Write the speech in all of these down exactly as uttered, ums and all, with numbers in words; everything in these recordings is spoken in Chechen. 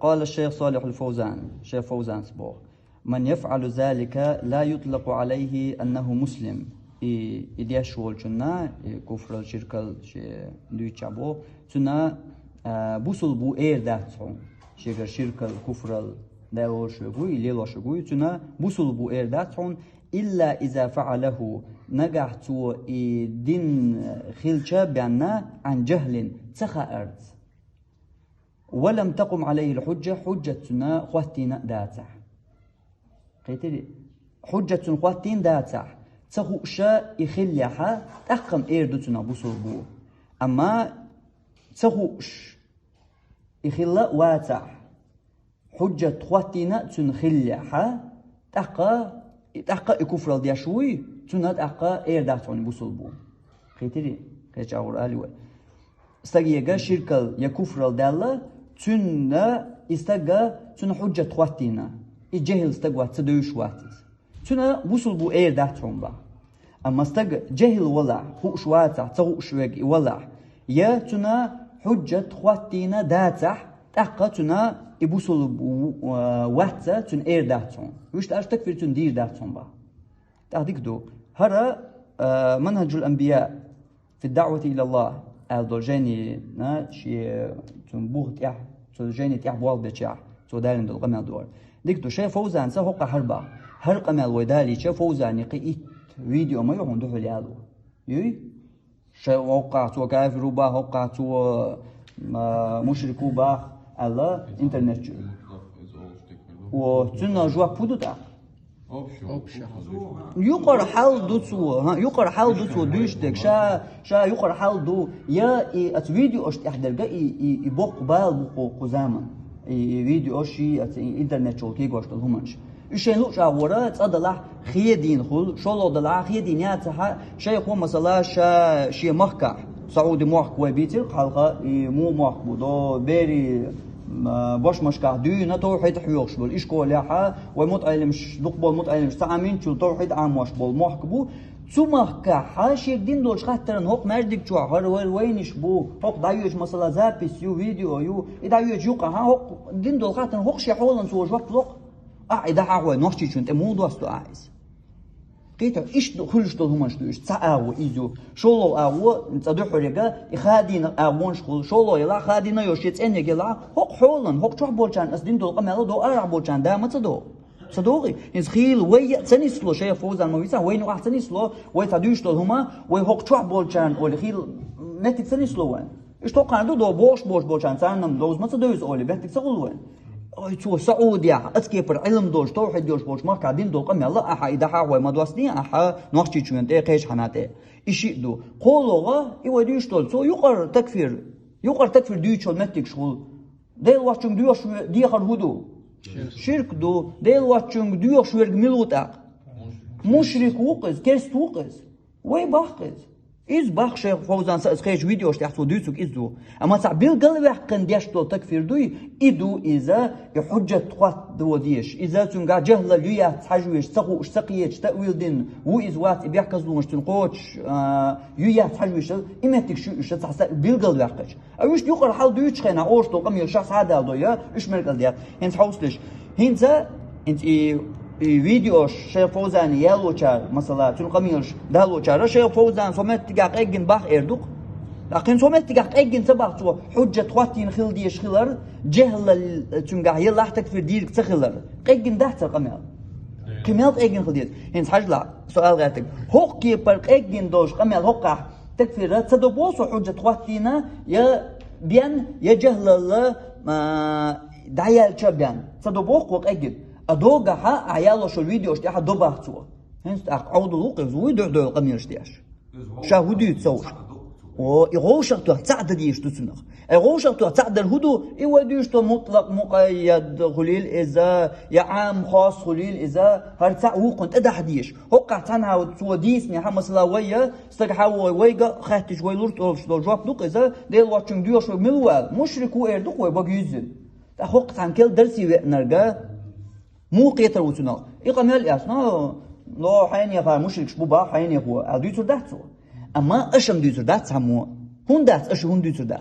قال الشيخ صالح الفوزان, шейх Фавзанас боху: من يفعل ذلك لا يطلق عليه أنه مسلم. И, и деш волчунна, и куфрал, ширкал ше дуьйцуш боху, цунна, а, бусулба ву эр дац хьуна. Шегара ширкал, куфрал, Дала волуш верг ву, и лелош верг ву, цунна бусулба ву эр дац хьуна, إلا إذا فعله, нагахь цо и дина хилча бен, عن جهل, ца хаарца. ولم تقم عليه الحجة, хьуджат цунна хӀоттийна а дацахь. Кхетирий? Хьуджат цунна хӀоттийна дацахь, ца хууш и хиллехь, тӀаккха-м эр ду цунах бусулба ву. Амма ца хууш и хилла а вацахь, хьуджат хӀоттийна а цунна хиллехь, тӀаккха, и тӀаккха и куфрал деш вуй, цунна тӀаккха эр дац хьуна бусулба ву. Кхетирий? Кхеча агӀор али вай. Стаг ега ширкал я куфрал даьлла, цунна и стага, цунна хьуджат хӀоттийна. И жехӀил стаг вац, ца девзаш вац иза. Цунна бусулба ву эр дац хьуна боху. Амма стаг жехӀил валахь, хууш вацахь, ца хууш верг и валахь, я цунна хьуджат хӀоттийна дацахь, тӀаккха цунна и бусулба ву, а, вац, цунна эр дац хьуна. Вуьшта аша такфир цунна дийр дац хьуна боху. ТӀаккха дика ду. ХӀара, а, منهج الأنبياء في الدعوة إلى الله аьлла долу жайни, а, шен цунна бух тӀехь, цу жайни тӀехь болх бечехь, цо далийна долу къамел ду хӀара. Дика ду, шейх Фавзанца хӀокху хӀара боху. ХӀара къамел вай далийча, Фавзани кхин итт видео ма ю хьуна дуьхьал яло. Юй? Шайн хӀокхахь цо кафир ву боху, хӀокхахь цо, а, мушрик ву боху аьлла интернет чу. О, цунна жоп хӀун ду тӀаккха? Общий. Юкъара хьал ду цо, хӀа, юкъара хьал ду цо дуьйцуш дерг, ша, ша юкъара хьал ду, я и оцу видеош тӀехь дерг, и, и, и боккха бала бу кху, кху заман, и, и видеош, и оцу интернет чухула кегош долу хӀуманаш. Уьш шайн луъучу агӀора цкъа далахь хедийна хуьлу, шолгӀа далахь хедийна яцахь, шайхо, масала, ша шен махкахь, СаӀуди мохк вай бийцира хьалха, и муха мохк бу, до бери, м, а, бошмашкахь дуьйна тавхьид хьоьхуш болу, и школехь, вай мутаӀеллимаш, дукха болу мутаӀеллимаш, ца Ӏаминчул тавхьид Ӏамош болу мохк бу. Цу махкахь шега дина долчу хаттаран хӀокху маьждиг чохь хӀара вай вайнаш бу, хӀокху дӀайоьдуш, масала, запись ю, видео ю, и дӀайоьдуш юкъахь, хӀокху дина долу хаттаран хӀокху шен хьолан цо жоп ло-кх. Ахь и дахьахь вай Нохчийчунна тӀе муха досту ахь иза? Кхетий, иштта ду, хуьлуш долу хӀуманаш ду уьш. Цхьа агӀо иза ю. ШолгӀа агӀо, цкъа дуьххьарега, и хадийна агӀонаш хуьлу. ШолгӀа елахь, хадийна йо шен цӀенъяг елахь, хӀокху хьолан, хӀокху чохь болчарна аса дина долу къамел а до, арахь болчарна да ма ца до. Ца догӀий? ХӀинца хийла вай а ца нисло, шайх Фовзан ма вицахь, вайна юкъахь ца нисло, вай цхьа дуьйцуш долу хӀума, вай хӀокху чохь болчарна олий, хийла меттиг ца нисло вайн. Иштта хӀокхарна ду, до бохуш болуш болчарна, царна-м довза ма ца девза олий, меттиг ца гӀуллу вайн. Ой, цо СаӀудехь, оцу кепара Ӏилма долуш, тавхьид йолуш болчу махкахь дина долу къамел а, ахьа и дахьа а вай ма доссаний, ахьа Нохчийчоьнан тӀе, кхечу хьанна тӀе. И шиъ ду. КхоалгӀа, и вай дуьйцуш долу, цо юкъара такфир, юкъара такфир дуьйцуш йолу меттигаш хуьлу. Дела воцчуьнга доьхуш ве-, дехар хӀун ду? Ширк. Ширк ду. Дела воцчуьнга доьхуш верг мила ву тӀаккха? Мушрик. Мушрик ву-кх иза, керста ву-кх иза. Вай боху-кх иза. Иза боху шайх Фовзан, сан аса кхечу видеош тӀехь цо дуьйцург иза ду. Амма цхьа билгалваьккхина деш долу такфир дуй, и ду иза, и хьуджат хӀотта дезаш. Иза цуьнгахь жахӀлал ю яц хьажа веш, ца хууш, ца кхеташ, таъвил дина, ву иза вац, и бехказлонаш цуьнан кхочуш, а, ю яц хьажа веш, и меттиг шу уьш цхьа са билгалваьккхича. А уьш юкъара хьал дуьйцучу хенахь, оша долу къамел ша схьадалдо, я уьш мел кӀалдехь. ХӀинца хьовсалаш. ХӀинца, хӀинца и, и видеош шайх Фовзани ялочара, масала, цуьнан къамелаш далочара, шайх Фовзан со меттигахь къеггина бах эр ду-кх. ТӀаккха хӀинца со меттигахь къеггина ца бах цо, хьуджат хӀоттийна хила дезаш хилар, жехӀлал цуьнгахь елахь такфир дийриг ца хилар. Къеггина дац цара къамел. Кхин мел къеггина хила деза. ХӀинца хьажалахь, со ала гӀертарг. ХӀокху кепара къеггина долуш къамел хӀокхахь такфира ца до боху со хьуджат хӀоттийна, я бен, я жахӀлалла, а, дӀаяьлча бен. Ца до боху кхо къеггина. А догахьа, а ялошо видеош тӀехьа до бах цо. ХӀинца тӀаккха Ӏовдал ву-кх иза, вуй дуьхьа дойла къамелаш деш. Ша хӀун дуьйцу ца хууш? О, и гӀовшах тоьхна цхьаъ дан дезаш ду цунах. Ай гӀовшах тоьхна цхьаъ дар хӀун ду? И вай дуьйцу мутлакъ мукъайяд хуьлийла иза, я Ӏам хосс хуьлийла иза, хӀара цхьаъ вукхунна тӀедахьа дезаш. ХӀокхахь цхьанхьа цо дийцинехь, масала, вай я, стаг хьан вой, вайга а хаьттича, вай лур долуш долу жоп ду-кх иза, Дела воцчуьнга доьхуш верг мила ву аьлла, мушрик ву эр ду-кх вай бага юьззина. ТӀаккха хӀокху цхьана керла дарсе веанарга, муха кхетар ву цунах? И къамел эцна, но хьенехара мушрикаш бу бах хьенехо, аьлла дуьйцур дац цо. Амма аша-м дуьйцур дац цхьаммо. ХӀунда дац, аша хӀунда дуьйцур дац?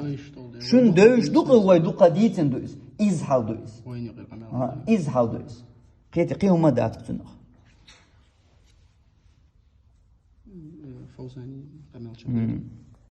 Шуна девзаш ду-кх вай, дукха дийцина ду иза. Из хьал ду из. Вайни къамел. Ага, из хьал ду из. Кхети кхи хӀума дац цунах. Фаузани къамел чу. Мгм.